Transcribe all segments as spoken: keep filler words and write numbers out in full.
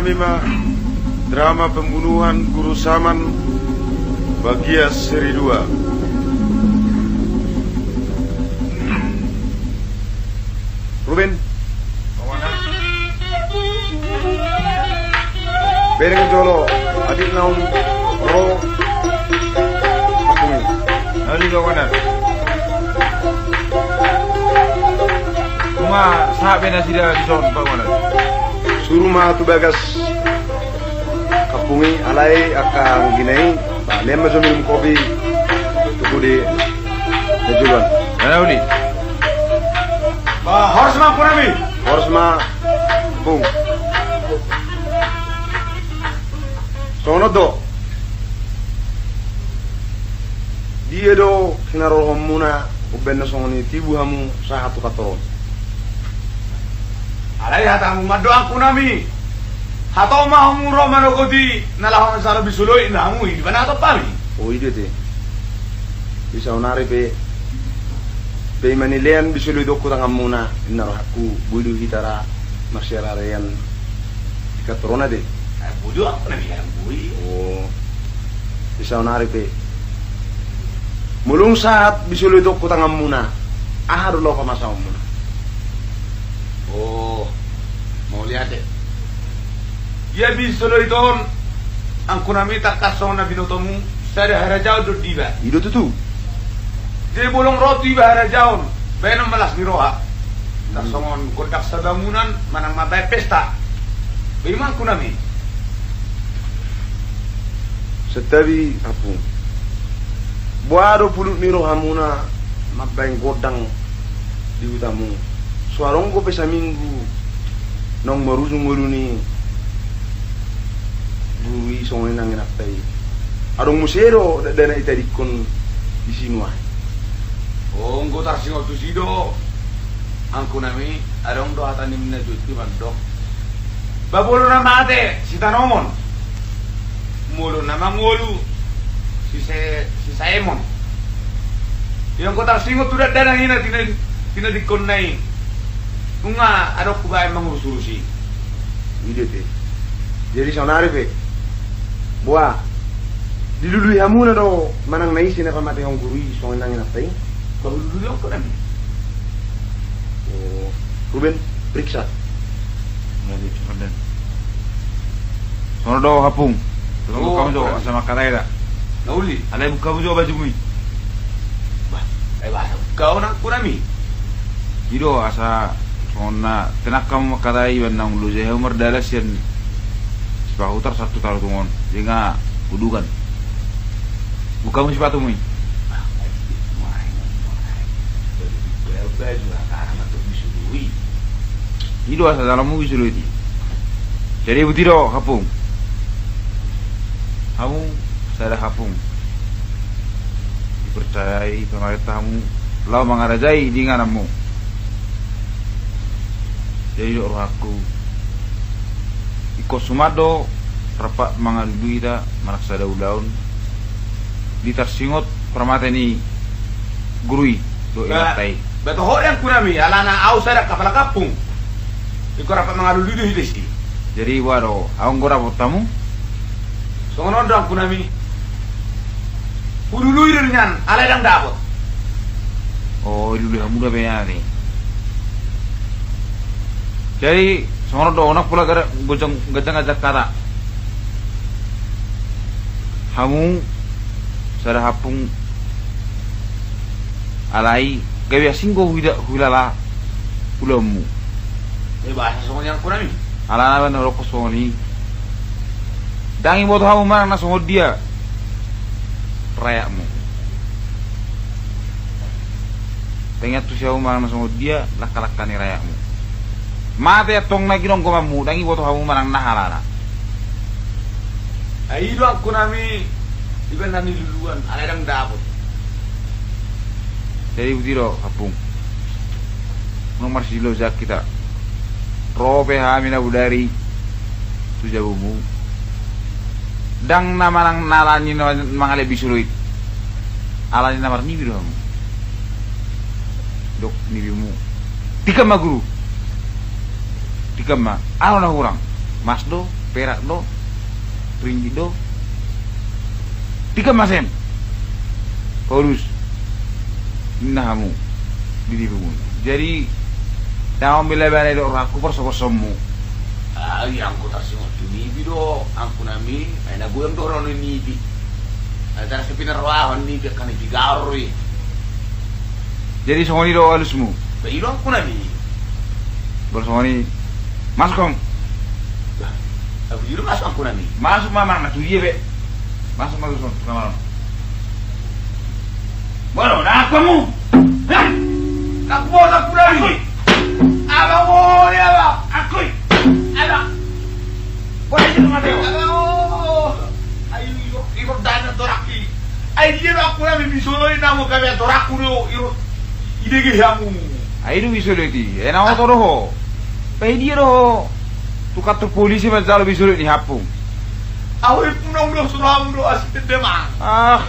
Lima, drama pembunuhan Guru Saman, bagian seri dua. Ruben. Bereng jolo, adit naung ro. Aku ni. Nali, Pak Komandan. Cuma sabe nasida di son, Pak Komandan. Suru ma tu bagas kampung i, alai angka anggi na i, ba, lehen ma jo minum kopi tu pudi na joloan. Mana uli? Ba, horas ma, Ampunami. Horas ma, Pung. Songon on do. Dia do hinarorohonmuna, umbaen na songon i tibu hamu sahat tu kantor on? Alai hatamu ma do, Ampunami. Hatop ma hamu ro manogoti na laho mansalo bisului, ninna hamu i, di mana hatop hami? O, i do ate. Di saonari pe, pe i ma nilean bisului do tu tanganmuna, ninna rohangku, boi do hita ra marsiararean di kantor on ate. Eh, boi do, Ampunami, boi. O. Di saonari pe, molo dung sahat bisului on tu tanganmuna, aha do laho pamasaonmuna? O, mauliate. Ia bisului on, Ampunami, tangkas songon na binotomu, sada harajaon do di iba. I do tutu. Jadi molo dung ro tu iba harajaon, baenon ma las ni roha. Tangkas songon gondang sabangunan manang mambaen pesta. Boi ma, Ampunami. Santabi, Ampu. Boha do pulut ni rohamuna mambaen gondang di hutamu? So adong dope saminggu naung marujung ngolu ni guru i songon i nang inanta i. Adong muse do dakdanak i tadingkon disi nuaeng? O, anggo tarsingot tusi do, Ampunami, adong do hata ni na jotki mandok: Ba molo na mate sitanomon, molo na mangolu sise-, sisaemon. Ia anggo tarsingot tu dakdanak i na tina-, tinadingkonna i, nunga adong hubaen mangurus-urus i. I do ate. Jadi saonari pe, boha, dilului hamuna do manang na ise na pamatehon guru i songon i nang inanta i? Paulului, Ampunami. O, Ruben, periksa. Songon do, Ampu. Tolong buka hamu jo, asa mangkatai da. Na uli. Alai buka hamu jo bajumu i. Bah, eh, bah, buka on, Ampunami. I do, asa songon na tenang hamu mangkatai, iban naung loja hamu mardalan sian Sipahutar sahat tu Tarutung on, sanga udukan. Buka hamu sipatumu i. I do asa dalanmu bisului i. Jadi buti do, Ampu. Hamu sada kampung. Dipercayai pamarenta hamu laho mangarajai di ingananmu. Jadi didok rohangku, ingkon suman do rap mangalului hita manang sada ulaon di tarsingot parmate ni guru i dohot inanta i. Ba toho, Ampunami, alana ahu sada kapala kampung. Ingkon rap mangalului do hita disi. Jadi boha do, ahu anggo dapot hamu? Songon on do, Ampunami. Hulului do nian, alai ndang dapot. O, dilului hamu do be nian i. Jadi songon on do, unang pola gara-, gojang, ganjang-ganjang hata. Hamu sada kampung, alai gabe asing do huida-, huilala ulaonmu. Ai boasa songon i, Ampunami? Alana baen na hudok songon i, ndang diboto hamu manang na songon dia rayakmu. Ndang diantusi hamu manang na songon dia langka-langka ni rayakmu. Mate antong na ginonggomanmu, ndang diboto hamu manang na halana. Ai i do, Ampunami, dibaen na niluluan, alai ndang dapot. Jadi buti do, Kampung. Unang marsiloja hita. Ro pe hami na bodari tu jabumu. Ndang na manang na ala ni na mangalean bisului. Ala ni na marnibi do hamu. Didok nibimu: Tingkan ma, Guru. Tingkan ma. Aha na hurang? Mas do? Perak do, ringgit do. Tiga masem. Paulus, ninna hamu di dirimu. Jadi, na on mila bana do rohangku, porso-porsonmu. Ah, ia anggo tarsingot tu nipi do, angku nami, ai na goyang do roha ni nipi. Ai tarasa pinarrohahon nipi, angka nipi gaor i. Jadi songon i do alusmu. Ba i do angku nami. Baru songon i. Masuk hamu. Bah, abu juru masuk angku nami. Masuk ma, mana tu dia be. Masuk, masuk, masuk, masuk, masuk. Boru, na angku hamu. Hah? Angku, boru, angku nami. Angku i. Abang, oh, ya, Bang. Angku i. Abang. Boru, itu mati. Abang, oh. Ayo, iro, iro dana doraki. Ai dia do angku nami bisoloi, namo gabe doraki do, iro. Idege hamu. Ai do bisoloi ti, e na oto do ho. Pe dia do ho. Tu kantor polisi manjalo bisoloi ni hampung. Au i punang do suramu do asi tendemang. Ah.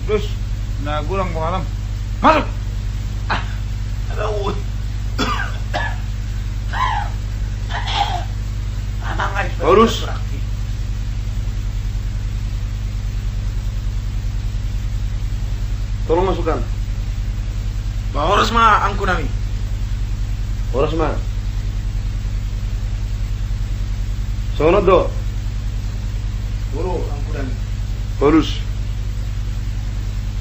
Dos. Na golang gohalam. Masuk. Ah. Ada oi. Paulus. Tolong masukkan. Ba horas ma angku nami. Horas ma. Songon on do. Boru angku nami. Paulus.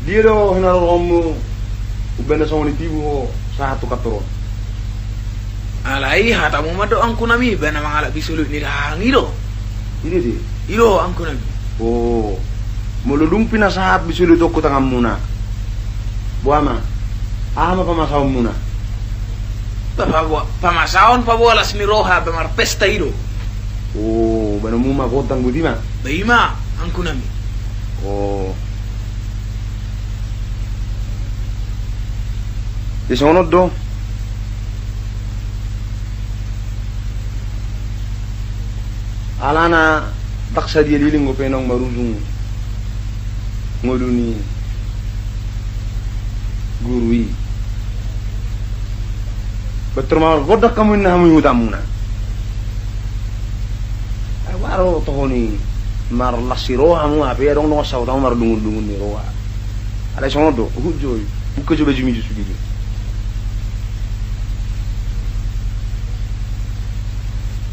Dia do hinaroroanmu umbahen na songon i tibu ho sahat tu kantor on? Alai hatamu ma do angku nami, ba na mangalap bisoloi ni dahahang i do. I do di? I do angku nami. O, molo dung pinasahat bisoloi i tu tanganmuna, boha ma? Aha ma pamasaonmuna? Ba, pabo-, pamasaon paboa las ni roha, ba marpesta i do. O, baenonmu ma gondang botima? Ba i ma angku nami. O. Jadi songon on do. Alana ndang sadia leleng dope naung marujung ngolu ni guru i. Ba tor margondang hamu ninna hamu i hutamuna. Ai boha do tohon i marlas ni roha hamu, hape adong dongan sahuta hamu mardungun-dungun ni roha. Alai songon on do, huhut jo i. Buka jo bajumi jo sude jo.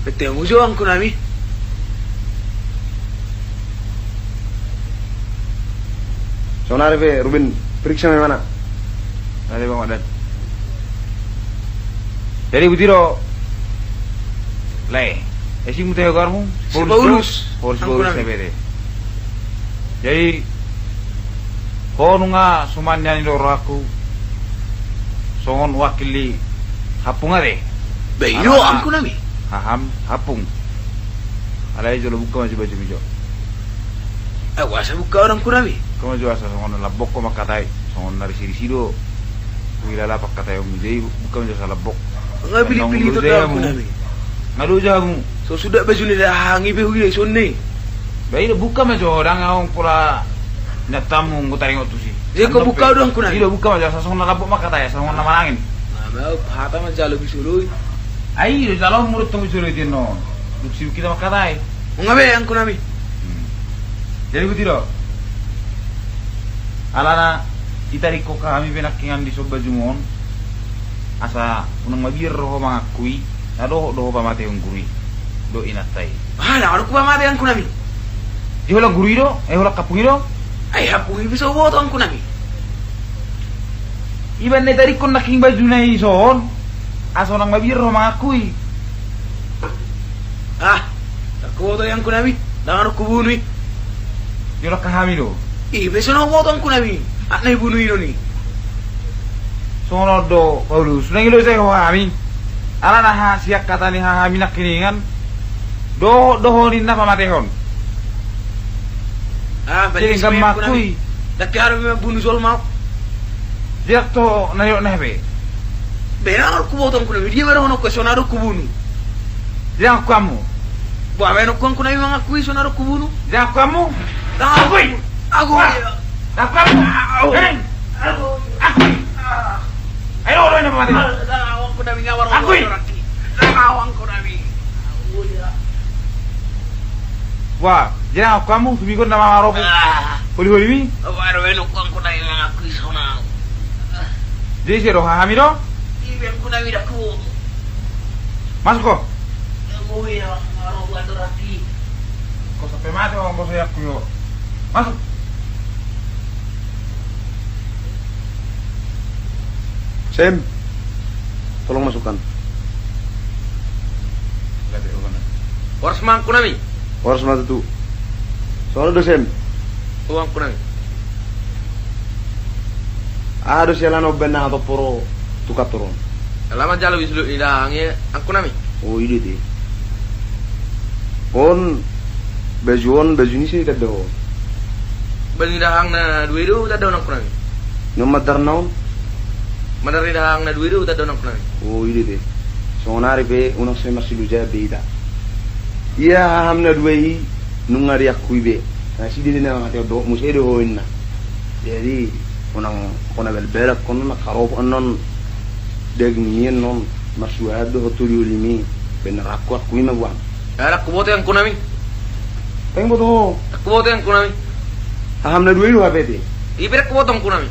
Bertemu jo angku nami. Saonari pe, Ruben, periksa ma ibana. Ada Bang Madan. Jadi boti do. Lae. Isi mute goarmu? Si Paulus. Paulus, angku Paulus nami. Jadi ho nunga suman nian i do rohangku. Songon wakil ni hampung ate. Ba i do angku nami. Haham hampung. Alai jolo buka ma jo bajumi jo. Au asa buka on angku nami. Buka ma jo asa songon na lambok ho mangkatai, songon na risi-risi do. Huilala pangkataion muse i, buka ma jo asa lambok. Nga pilih-pilih tu angku nami. Nga loja hamu. So suda baju ni dahahang i pe huida i songon i. Ba i do buka ma jo, ndang adong pola nian hamu anggo taringot tusi. Jadi ho buka do angku nami. I do buka ma jo asa songon na lambok mangkatai, asa songon na manangin. Nga mau hata manjalo bisoloi. Ai i do jaloonmu do tong bisoloi ti annon. Dung sibuk hita mangkatai. Nga be angku nami. Hmm. Jadi boti do. Alana itadingkon hami pe nangkiningan dison bajumu on. Asa unang mabiar do ho mangakui na dohot do ho pamatehon guru i dohot inanta i. Ah, ndang adong hupamate angku nami. Di holan guru i do, eh holan hampung i do. Ai hampung i pe so huboto angku nami. Ibaen na itadingkon nangkin bajuna i son. Asa unang mabiar do ho mangakui. Ah, ndang huboto i angku nami, ndang adong hubunu i. Jolak hami do. I pe so na huboto angku nami, anak na ibunu i do ni. Songon on do Paulus, unang iloja ho hami. Alana hasian hata ni hahami nangkiningan. Dohot do ho ninna pamatehon. Ah, jadi ndang mangakui. Ndang hea do mambunu jolma. Dia to na nidok na hape. Ba ndang adong huboto angku nami, dia ma dohononku so na adong hubunu. Dia ngaku hamu. Ba ndang adong angku nami mangakui so na adong hubunu. Dia ngaku hamu. Ndang akui. Aku. Ngaku hamu. Hei. Akui. Ayo, lo ini mati. Ndang adong angku nami, nga marroha. Akui. Ndang adong angku nami. Bah, jadi angkuanmu, sumigon nama maropu. Ah. Holi-holimi? Apa ada belok angkuan yang aku di sana? Jadi sia do, hahami do? Ibe angkuan mi daku. Masuk ko. Yang mau ya, maropu atau rapi. Ko sampe mate, orang bos ya aku yo. Masuk. Sem, tolong masukkan. Horas ma angkuan nami. Horas ma tutu. Songon on do Sem. O angkuan nami. Aha do siala na umbahen na hatop ro tu kantor on? Ala manjalo bisulup ni dahahang i angkuan nami. O, i do te. On, baju on, baju ni ise tanda on? Baju ni dahahang na dua i do tanda on angkuan nami. Na mandar na on? Mandar ni dahahang na dua i do tanda on angkuan nami. O, i do te. Songon ari pe unang sai marsiluja be hita. Ia haham na dua i nunga diakui be. Na sidere na mate on do, muse do ho inna. Jadi unang hona balbal angkuan on, na karopo annon daging ni annon marsuahat do ho tu holi-holimi. Baen na rangku, akui ma buang. Ndang huboto angkuan nami. Ndang huboto ho. Ndang huboto angkuan nami. Haham na dua i do hape te. Ipe ndang huboto angkuan nami.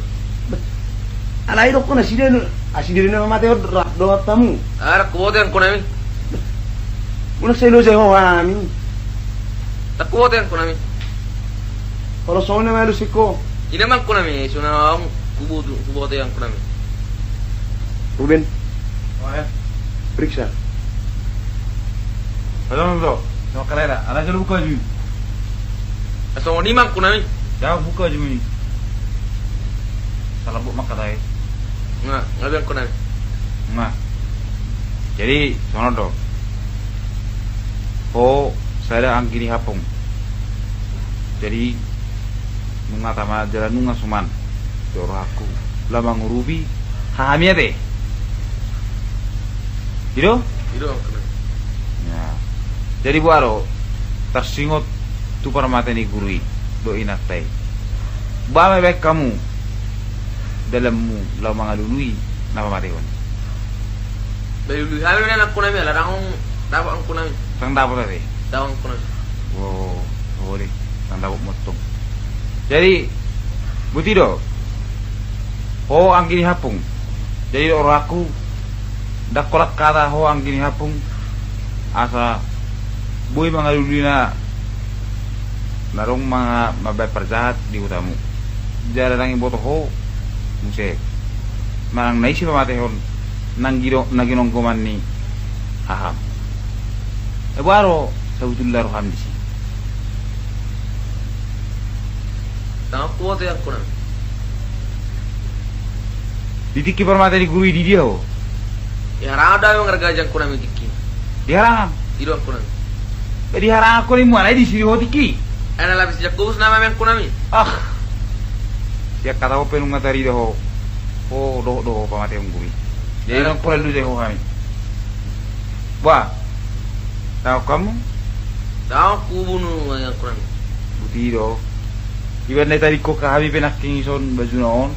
Alai dokkon nasida, nasida do na mate on rap dohot hamu. Ndang huboto angkuan nami. Unang sai loja ho hami. Ndang huboto angkuan nami. Olo songon na malu siko. Ina ma angkuan nami, suna huboto, huboto angkuan nami. Ruben. Periksa. Halo, bro. Sama kalera. Ala jolo buka baju. Songon i ma angkuan nami. Jauh buka baju ni. Salah buk maka tai. Nga, nga be angkuan nami. Nga. Jadi songon on do. Ho sada anggi ni hapung. Jadi nunga tama jala nunga suman do rohangku laho mangurupi hahami ate. I do? I do angkuan nami. Ya. Jadi boha do tarsingot tu parmate ni guru i dohot inanta i? Boha ma ibaen hamu dalanmu laho mangalului na pamatehon? Mangalului hami ma angkuan nami, ala ndang dapot angkuan nami. Ndang dapot ate? Ndang angkuan nami. O, o de, ndang dapot mottong. Jadi boti do ho anggi ni hapung. Jadi dohot rohangku ndang holan hata ho anggi ni hapung asa boi mangalului na na adong ma-, mambaen parjahat di hutamu. Jala ndang diboto ho muse manang na ise pamatehon na gino-, na ginonggoman ni haham. Ai boha do sabutulna roham disi? Ndang huboto angkuan nami. Di tingki parmate ni guru i di dia ho? Di harangan do hami mangarajai angkuan nami tingki. Di harangan? I do angkuan nami. Ba di harangan angkuan nami, mual i disi ho tingki? Ai na lapis sian gobus nama hami angkuan nami. Ah. Sian hata on pe nunga tarida ho. Ho dohot do ho pamatehon guru i. Jadi ndang pola loja ho hami. Bah. Ndang angkuanmu? Ndang hubunu angkuan nami. Boti do. Ibaen na ditadingkon hami pe nangkin ison bajuna on.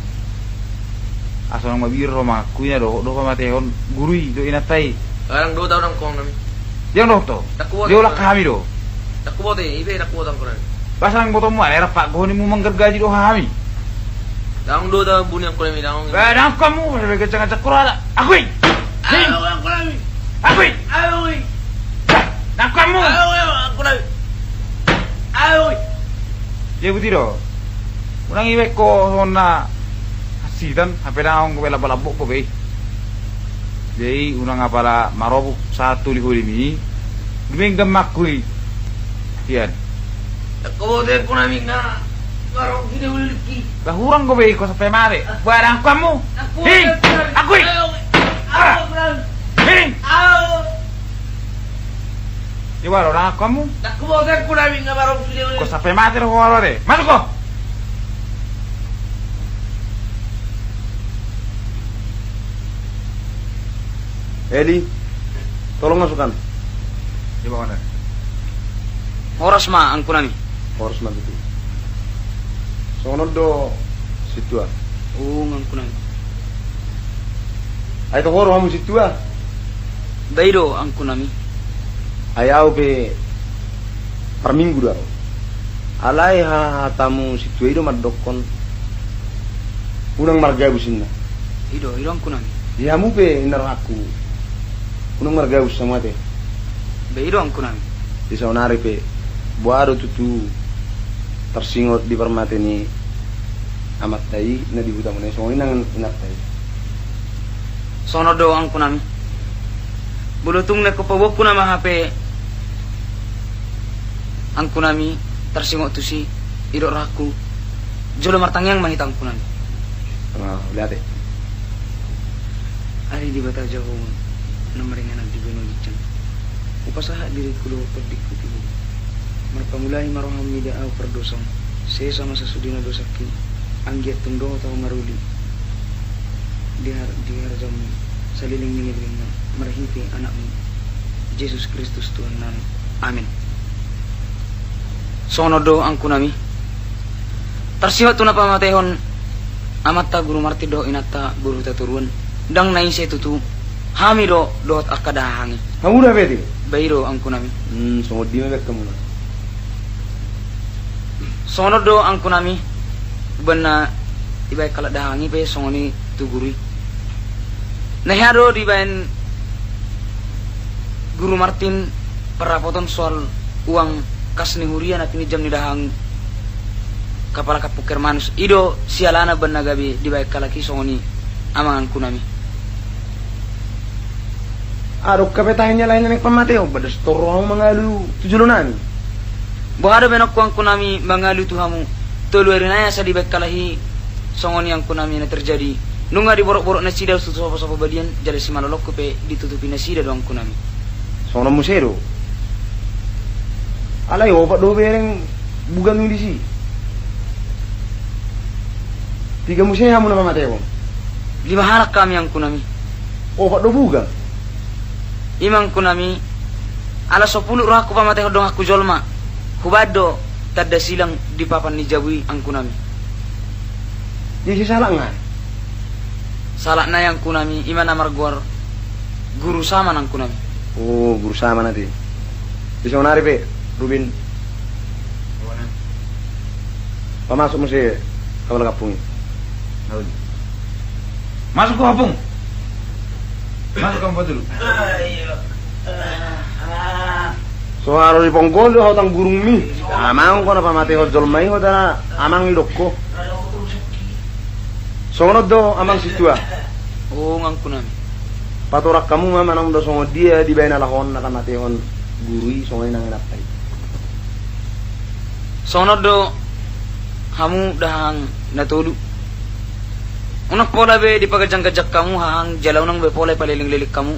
Asa unang mabiar ho mangakui na dohot do pamatehon guru i dohot inanta i. Ndang dohot ahu angkuan nami. Ndang dohot ho? Ndang huboto. Dia ulak hami do. Ndang huboto, ipe ndang huboto angkuan nami. Ba asa ndang botomu, ala rap panggohononmu manggargaji do hami. Ndang dohot ahu buni angkuan nami, ndang. Ba ndang angkuanmu, ba gancang-gancang kurada. Akui! Ayo angkuan nami. Akui! Ayo, ui. Ndang angkuanmu. Ayo, ayo, angkuan nami. Ayo, ui. Jadi boti do. Unang ibaen ho songon na hansitan, hape ndang adong be lambok-lambok ho be i. Jadi unang apala maropuk sahat tu holi-holimi. Dumenggan ma angkuan i. Ian. Ndang huboto angkuan nami na maropuk sude holi-holingki. Ba hurang ho be i, ho sampe mate. Ba ndang angkuanmu. Ndang huboto. Hing! Akui! Ayo, ui. Ayo, angkuan nami. Hing! Ayo. Iba do, ndang angkuanmu? Ndang huboto angkuan nami, nga maropuk sude. Ho sampe mate do ho ate. Masuk ho! Eli, tolong masukkan. Iba mana? Horas ma angkuan nami. Horas ma tutu. Songon on do sintua? Ung angkuan nami. Ai toho rohamu sintua? Ba i do angkuan nami. Ai ahu pe parminggu do ahu. Alai ha-, hatamu sintua i do mandokkon unang margabus inna. I do, i do angkunami. Di hamu pe inna rohangku, unang margabus hamu ate. Be i do angkunami. Di saonari pe, boha do tutu tarsingot di parmate ni amanta i na di huta muna i, songon i nang inanta i. Songon on do angkunami. Molo tung na ingkon paboaonku nama hape angkunami, tarsingot tusi, i do rohangku, jolo martangiang ma hita angkunami. Ah, uli ate. Ale Debata Jahowa na maringanan di banua ginjang, hupasahat diringku dohot tondingku tu Ho. Marpangulahi ma roham mida ahu pardosa, sesa ma sasudena dosangki, anggiat tung dohot ahu maruli di har-, di harjamu saleleng ni lelengna, marhite Anakmu Jesus Kristus Tuhannami. Amin. Songon on do angkunami. Tarsingot tu na pamatehon amanta Guru Martin dohot inanta Boru Hutatoruan, ndang na ise tutu, hami do dohot angka dahahang i. Hamu do hape ate? Ba i do angkunami. Hmm, songon dia ma baen hamu na. Songon on do angkunami, umbahen na dibaen halak dahahang i pe songon i tu guru i. Na hea do dibaen Guru Martin parrapoton soal uang kas ni huria na pinjam ni dahahang i, kapala kampung Hermanus, i do sialana umbahen na gabe dibaen halak i songon i amang angkunami. Adong hape tahi ni lain na naeng pamatehon, ba das torro hamu mangalu tu jolonami? Boha do baenonku angkunami mangalu tu hamu, tolu ari nai asa dibaen halak i songon i angkunami na terjadi. Nunga diborokborok nasida tu soposopo balian, jala simalolongku pe ditutupi nasida do angkunami. Songon on muse do. Alai opat do hubereng bugang i disi. Piga muse hamu na pamatehon? Lima halak hami angkunami. Opat do bugang? I ma angkunami. Ala so pulut rohangku pamatehon donganku jolma, hubaen do tanda silang di papan ni jabu i angkunami. Jadi ise salakna? Salakna i angkunami, i ma na margoar Guru Saman angkunami. Oh, Guru Saman ate. Di saonari pe, Rubin. Pamasuk muse kapala kampung i. Masuk ho kampung. Masuk kampung patulu. So haro di ponggol do ho tang gurungmi. Amang ho na pamatehon jolma i, ho tara amang i dok ho. Songon on do amang sintua. Ong angkunami. Patorang hamu ma manang do songon dia dibaen halak on na pamatehon guru i songon i nang inanta i. Songon on do hamu dahahang na tolu. Unang pola be dipaganjangganjang hamu hahang jala unang be pola ipalelengleleng hamu.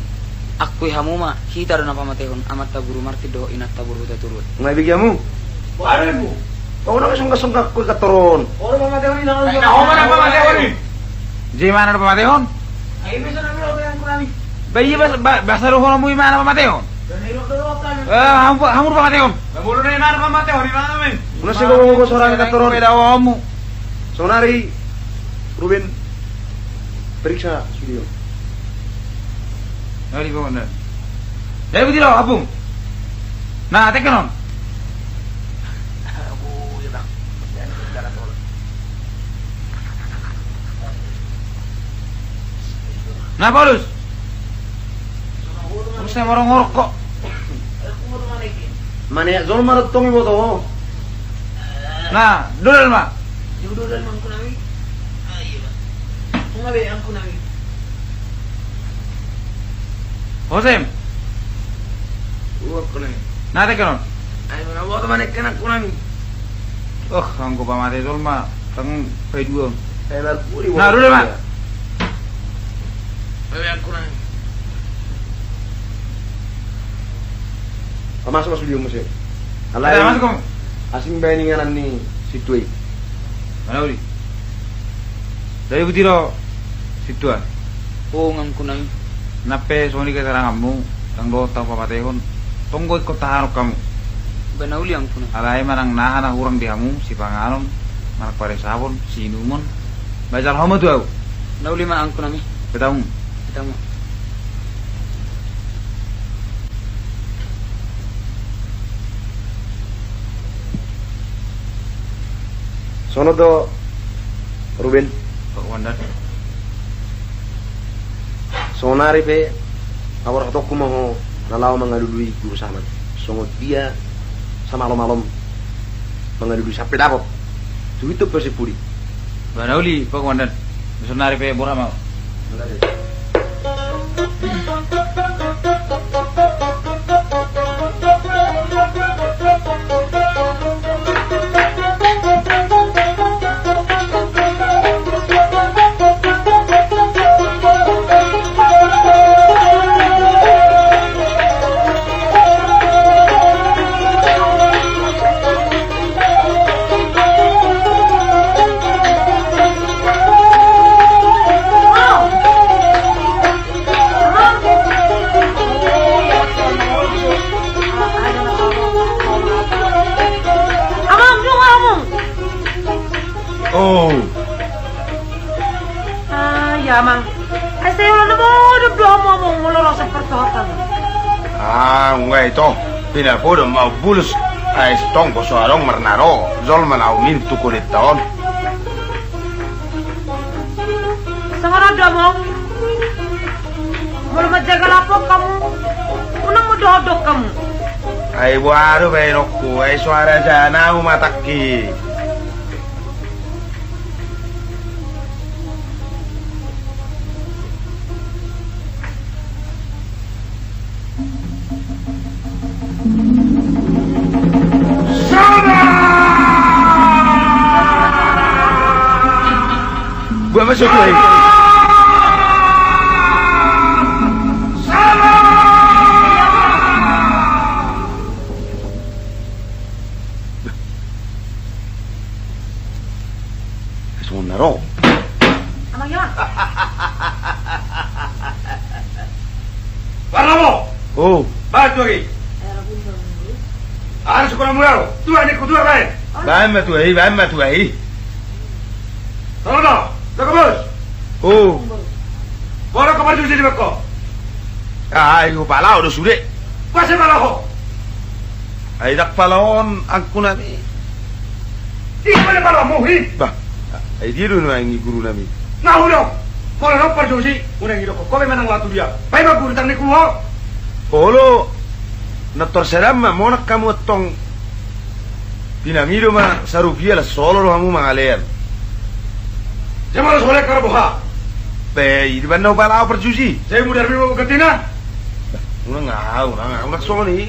Akui hamu ma hita do na pamatehon amanta Guru Martin dohot inanta Boru Hutatoruan. Nga ibege hamu? Boha do ibu? Unang songgak-songgak hamu i kantor on. Ho do pamatehon i. Ho ma na pamatehon i. Jadi imana do pamatehon? Ba iya, basa do ho hamu imana pamatehon. Hamu do pamatehon. Unang sego-sego soara ni kantor on. Saonari, Ruben, periksa sude on. Jadi betul, Apung. Na, tekan on. Na, Paulus. Terus saya ngorok-ngorok kok. Maneak jolma do tong iboto ho. Na, dodol ma. Dodol ma angkunami. Hosem. Na, tekan on. Ai, mana buat mana kena kunami. Oh, anggo pamate jolma, tang paidua on. Na, dulu, Mak. Pamasuk ma sude on muse. Alai, masuk, Om. Asing baen inganan ni sintua i. Mana uli? Dari butiro sintua. Ong angkunami. Nang pe songon i keteranganmu, ndang dohot hamu pamatehon, tong do ingkon tahanon hamu. Ba na uli angkunami. Alai manang na aha na hurang di hamu, sipanganon, manang paresapon, siinumon, ba jalo hamu tu ahu. Na uli ma angkunami. Ketemu. Ketemu. Songon on do, Ruben. Pak Komandan. Saonari pe, paborhatonku ma ho na laho mangalului Guru Saman. Songon dia samalom-malom mangalului sampe dapot. Tutu pe asa pudi. Ba na uli, Pak Komandan. Saonari pe borhat ma ho. Amang, amang. Oh. Ah, iya, amang. Ai sai olo na modom do hamu, amang, molo ro sapertohotan. Ah, nunga ito. Pinapodom ma umbulos. Ai tong do so adong marnaro jolma na uminum tu kodenta on. Songon on do, amang. Molo manjaga lapo hamu, unang ma dohot dohot hamu. Ai boha do baenonku, ai so harajaon hamu ma tangki. Buat masuk tu, eh. Songon na ro. Amang, ya. Parlamo. Oh. Baen tu agi. Harus kau mulai. Tuak ni ku tuak baen. Baen ma tuak i, baen ma tuak i. Tolong dong. Jaga bos. Oh. Boha do kau parjuji di bako. Ah, ahu palaho do sude. Boha sai palaho. Ai ndang palaho on angku nami. Iko na palaho mu i. Bah, ai dia do nuaeng i guru nami. Nga hu do. Molo na parjuji, unang i do kau, kau be manang laho tu dia. Baen ma guru tang ni ku ho. Olo. Na tor sada ma monang hamu antong. Pinangido ma sarupiah las solo do hamu mangalean. Jama las solo kar boha. Be, i di banda upala au parjuji. Sai mudar bima bukatina. Unang au, unang au, unang songon i.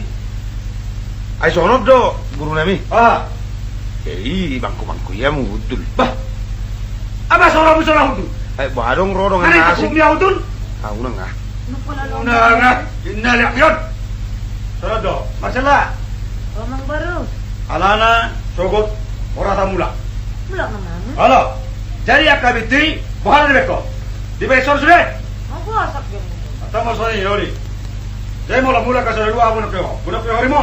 Ai songon do, guru nami. Ah. Be, i bangku-bangku ia mu hundul. Bah. Apa soro mu soro hundul? Ai, bah, adong ro dong. Mana nasi. Aku mia hundul? Ah, unang ah. Unang ah. Inna lihat lihat. Songon do, Marcella. O, amang boru. Alana sogot, ora ta mulak. Mulak ma, amang. Olo. Jadi angka binti, boha na dibaen ho? Dibaen sor sude? Nga bosak dia. Atau mau songon i, ori. Jadi molo mulak ka songon i, dua, amang, nang keho. Amang, nang keho, rimo.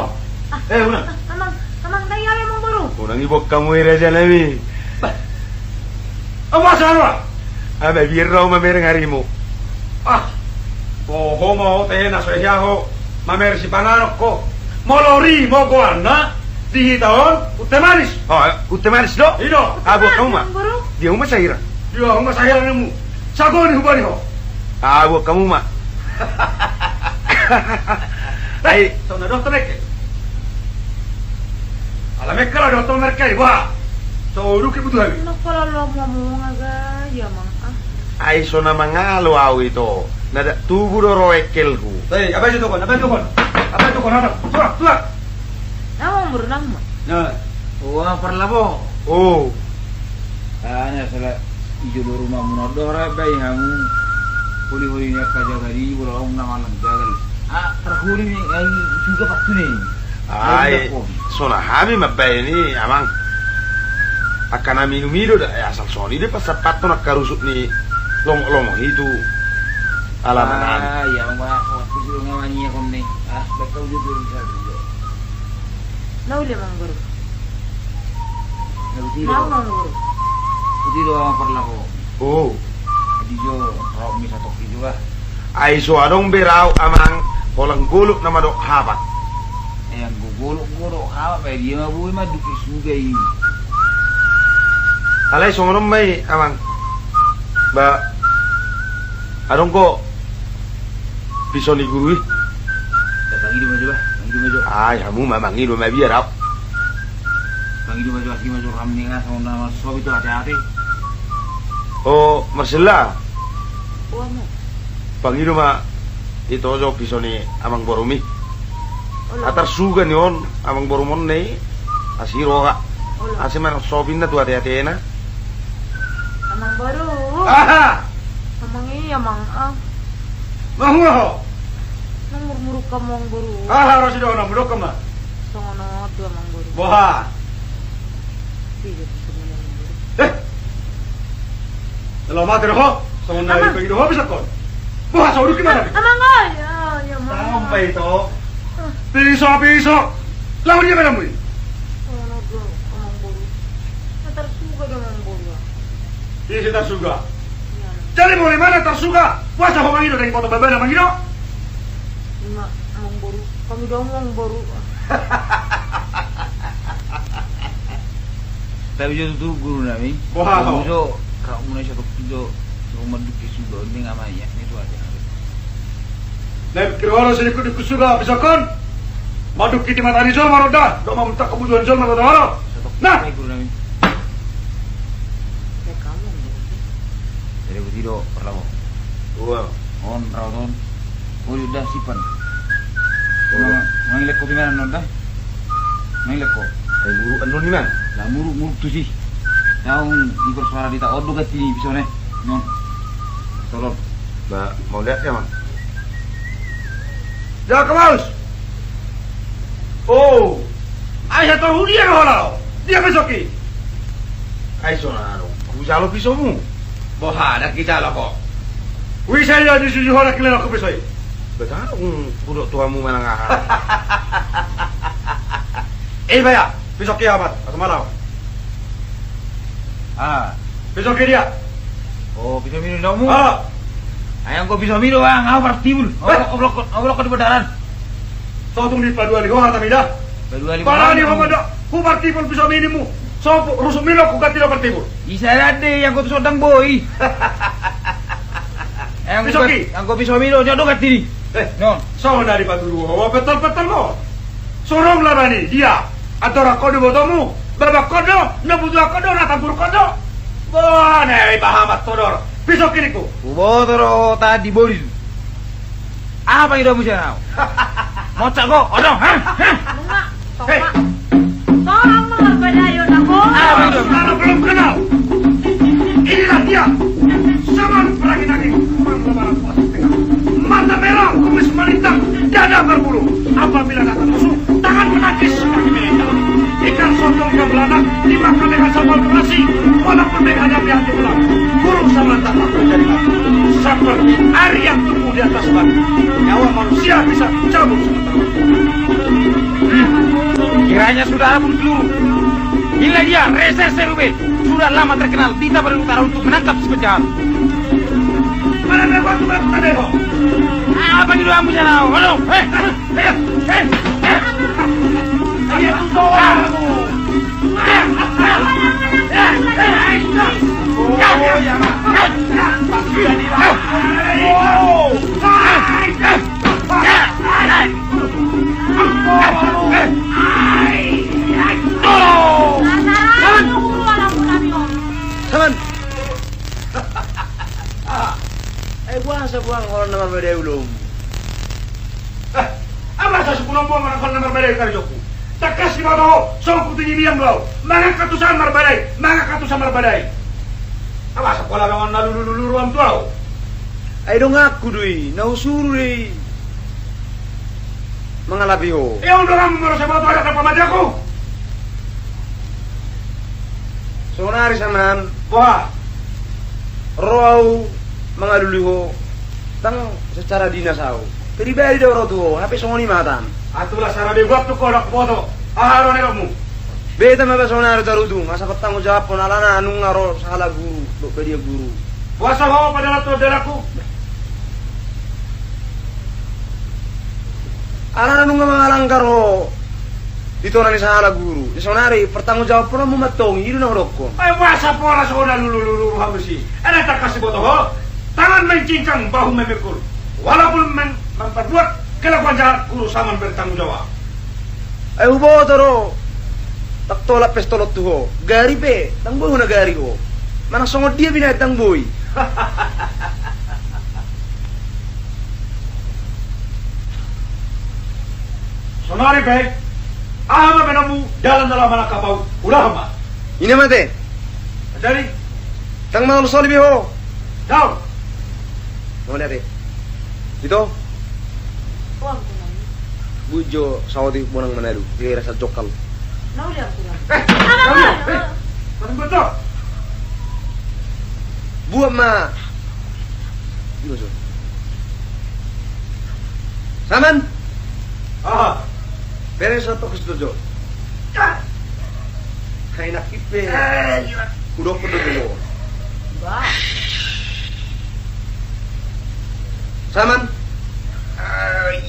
Ah, eh, unang. Ah, amang, amang, dai ale, amang boru. Unang iboan hamu i raja nami. Bah. Apa salah? Abe, biar ro mamereng arimo. Ah, toho ma ho tehe na so hea ho mamereng sipanganon ho. Molo rimo goarna di hita on, unte manis. Oh, unte manis do? I do. Ah, boan hamu ma. Dia uma sahira. Dia uma sahira nemu. Sago ni hubani ho. Ah, boan hamu ma. Ai. Songon na dohot mereka. Ala mereka la dohot mereka i, boha. So uduki butuh hami. Nang pala lo mau ngomong aga, ya mang ah. Ai so na mangalo au ito. Na dak tubu do ro engkelhu. Hei, apa itu kon? Apa itu kon? Apa itu kon? Apa? Tuak, tuak. Nang mau berenang ma. Nah. Wah, parlabo. Oh. Ah, na sala. Ijo do rumahmuna on do ra baen hamu. Holi-holi ni angka jagal i, bola on na manang jagal. Ah, tarholi ni ai suka pattune. Ai, so na hami mambaen i, amang. Angka na minum i do da, eh, asal songon i do pasampathon angka rusuk ni lomo-lomo i tu alaman an. Ah, iya, amang, bah, waktu sudah ngawani ya kon ni. Ah, bakal jujur bisa juga. Na uli amang boru. Na uli do. Na uli amang boru. Uli do amang parlabo. Oh. Jadi jo, rok mi satok i juga. Ai so adong be rau amang, holan golok nama dok hapak. Eh, anggo golok, golok hapak, bae dia ma boi ma duki suda i. Alai songon on ma i, amang. Ba, adong do piso ni guru i? Ya, pangido ma jo, bah. Pangido ma jo. Ai, hamu ma mangido ma, biar au. Pangido ma jo, asi ma jo, ram ni nga, songon na marsobi tu ate-ate. O, Marsella. Ua, amang. Pangido ma ito jo piso ni amangborumi. Olo. Atar suga ni on, amangborum on na i, asi roha. Olo. Asi manang sopinna tu ate-atena. Amangboru. Aha! Amang i, amang, ah. Mangulo ho. Nang murmuruk hamu, amangboru. Aha, ro sidohonon, murmuruk ma. Songon on tu, amangboru. Boha? Tiga tu, songon on, amangboru. Eh! Laho mate do ho, songon na dipangido ho pisongkon. Boha, so uduk i mana? Amang, ai, ai, amang. Tahu, amang. Tahu, ito. Ah. Piso, piso. Laho dia mana mui? Songon on do, amangboru. Na tarsuga do, amangboru. Ise tarsuga? Iya. Jadi molo i ma na tarsuga, boasa ho mangido, dang poto babana mangido? Ima, amangboru. Pangido, amangboru. Tapi jo tutu, guru nami. Boha ho? Guru jo, kau muna satu jo, so manduk i sudah, ini nggak mayak, ini tuh aja. Na pikir olo sinikut-nikut suga pisongkon. Manduk i di mata ni jolma ro da, do mamuntak kebutuhan jolma, do olo. Nah. Guru nami. Jadi guru do, perlawa. Ua. On, rawat on. O, udah sipan. Olo. Mangilek kopi mana non da? Mangilek ko. Ai, muruk annon i, amang. Lah, muruk, muruk tusi. Naung ikor suara dita, on do ganti ni pisone. Non. Tolong. Ba, mauliate, amang. Jakobus. O. Ai, sator hu dia do ho laho? Dia pisok i? Ai, so na adong hujalo pisomu. Boha, dang hujalo ho. Ui, sai dia disuju ho, dang hilala ho piso i. Betaro, hmm, hudok tu hamu manang aha. Eh, baya, pisok i amat, atau malau. Ah. Pisok i dia. O, pisomi do nidokmu? Ah. Ai, anggo pisomi do, bang, au partibul. Au, eh, blokkon, au blokkon di bondaran. So tung dipaduali ho hatami da. Paduali. Barani ho mandok, hupartibul pisomi, ninmu. So, rusukmi do, huganti do partibul. Isa ande, anggo tu so dang boi. Ai, anggo pisomi do, jadong ganti ni. Eh, non. So na dipatudu ho, petol-petol mo. Sorong labani, dia. Andorang ho do botomu, babangkon do, na butuhon ho do, na tamburkon do. Bo, na i pahamat ho do. Pisok i ningku. Huboto do ho tadi boli. Aha pangidoanmu sian au? Mocak ho, odong, ha? Ha? Nunga, songon. Hei. Songon marbadai on, nako. Apa itu? Karena belum kenal. Inilah dia. Zaman perang daging, perang lebaran puasa setengah. Mata merah, kumis melintang, dada berbulu. Apabila datang musuh, tangan menangkis, kaki menendang. Ikan sotong ikan belanak dimakan dengan sambal terasi, walaupun menghadapi hantu belang, burung sama tak akan jadi batu. Seperti ari yang tumbuh di atas batu, nyawa manusia bisa cabut sementara. Hmm. Kiranya saudara bunuh peluru. Inilah dia, Rese Serubin. Sudah lama terkenal di Tabanan Utara untuk menangkap si penjahat. Mana dia waktu berapa tadi, kok? Apa gitu, ambu, sana? Waduh, eh. Saman. Eh, boasa buang holan na marbadai ulaonmu? Eh, boasa sungkun on buang holan na marbadai karejongku? Tangkas diboto ho, songon kutu ni mian do au. Mangan katusan marbadai, mangan katusan marbadai. Boasa pola dongan na lulu-lulu roham tu au? Ai donganku do i, na husuru do i. Mangalapi ho. Ia, unang hamu molo sai boto adat na pamatianku. Saonari, Saman. Boha? Ro au mangalului ho. Ndang secara dinas au. Pribadi do au ro tu ho, hape songon i ma hatamu. Atulah sara be buat tu ho, ndang huboto. Aha do na nidokmu? Beta ma ba saonari tarutung, asa patanggung jawabhon alana nunga ro sahala guru, dohot badia guru. Boasa ho padalan tu andalangku? Alana nunga mangalanggar ho. Ito na ni sahala guru, di sonari pertanggungjawabhononmu ma antong, i do na hudokkon. Ai boasa pola so na lulu-lulu hamu si. Ena tangkas diboto ho. Tangan mencincang, bahu memikul. Walaupun men-, memperbuat kelakuan jahat, guru sama bertanggung jawab. Ai huboto do. Ndang tolap pe so tolap tu ho. Gari pe, ndang boi huna gari ho. Manang songon dia binatang boi. Sonari pe, aha ma baenonmu, dalan na laho manangkap ahu, ulahan ma. Ina ma ate. Jadi? Ndang mangolu soli be ho. Daon. Songon dia ate. Ito. Buat jo saotik bonang manalu, di rasa jokal. Nauli aku. Eh, nauli. Eh, paling betul. Buat ma. Saman. Aha. Beres atau ke situ jo. Hai nak ipe. Udah pedo dulu. Saman.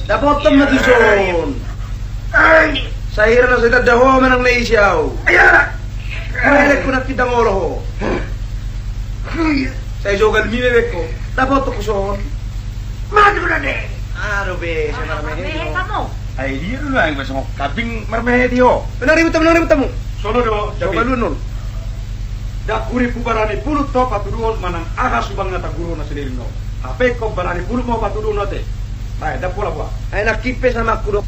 Dapotan ma tuson. Sai hira na sai tanda ho manang na isi au. Ai, ai. Ai, ai, ku na kita ngolo ho. Sai jogal mi bebek ho. Dapotan ku son. Mati ku na de. Aduh be, sai marmehe ho. Ai dia dulu ai masuk kabing marmehe dia ho. Benar ibu tamu, benar ibu tamu. Solo do, coba lu nun. Ndang huripu barani pulut ho patuduhon manang aha subang na tangguruhon na sendiri no. Hape ingkon barani pulut ma ho patuduhon ate. Bae, ndang pola boa. Ai nak ipe sama aku do.